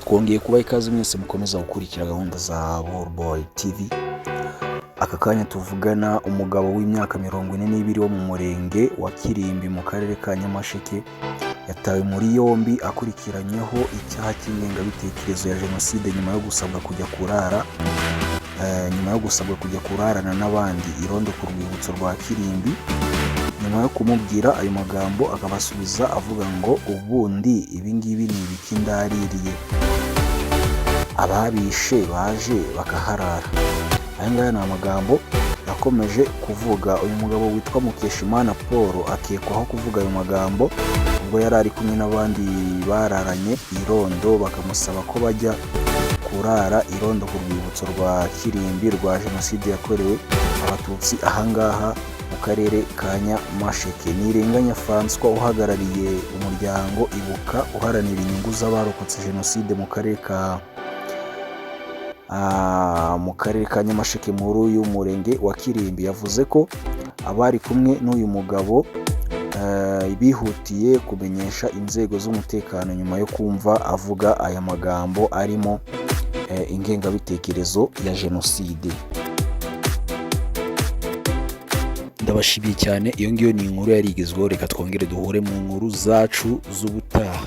Twongeye kubaha ikaze mwese mukomeza gukurikira gahunda za Boy TV. Aka kanya tuvugana, umugabo w'imyaka 42 wo mu murenge wa Kirimbi mu karere ka Nyamasheke yatawe muri yombi akurikiranyweho icyaha cy'ingengabitekerezo ya jenoside nyuma yo gusabwa kujya kurarana n'abandi irondo ku rwibutso rwa Kirimbi. Nyuma yo kumubwira ayo magambo, akabasubiza avuga ngo: "Ubundi ibingibi ni ibiki ndaririye? Ababishe baje bakaharara." Aya ngaya ni amagambo yakomeje kuvuga. Uyu mugabo witwa Mukeshimana Paul akekwaho kuvuga ayo magambo ubwo yari ari kumwe n'abandi bararanye irondo, bakamusaba ko bajya kurara irondo ku rwibutso rwa Kirimbi rwa jenoside yakorewe Abatutsi ahangaha mu karere ka Nyamasheke. Nirenganya Francois, uhagarariye umuryango Ibuka uharanira inyungu z'abarokotse jenoside mu karere ka Nyamasheke muri uyu murenge wa Kirimbi, yavuze ko abari kumwe n'uyu mugabo bihutiye kumenyesha inzego z'umutekano nyuma yo kumva avuga aya magambo arimo ingengabitekerezo ya jenoside. Ndabashimiye cyane. Iyo ngiyo ni inkuru yari igezweho. Reka twongere duhure mu nkuru zacu z'ubutaha.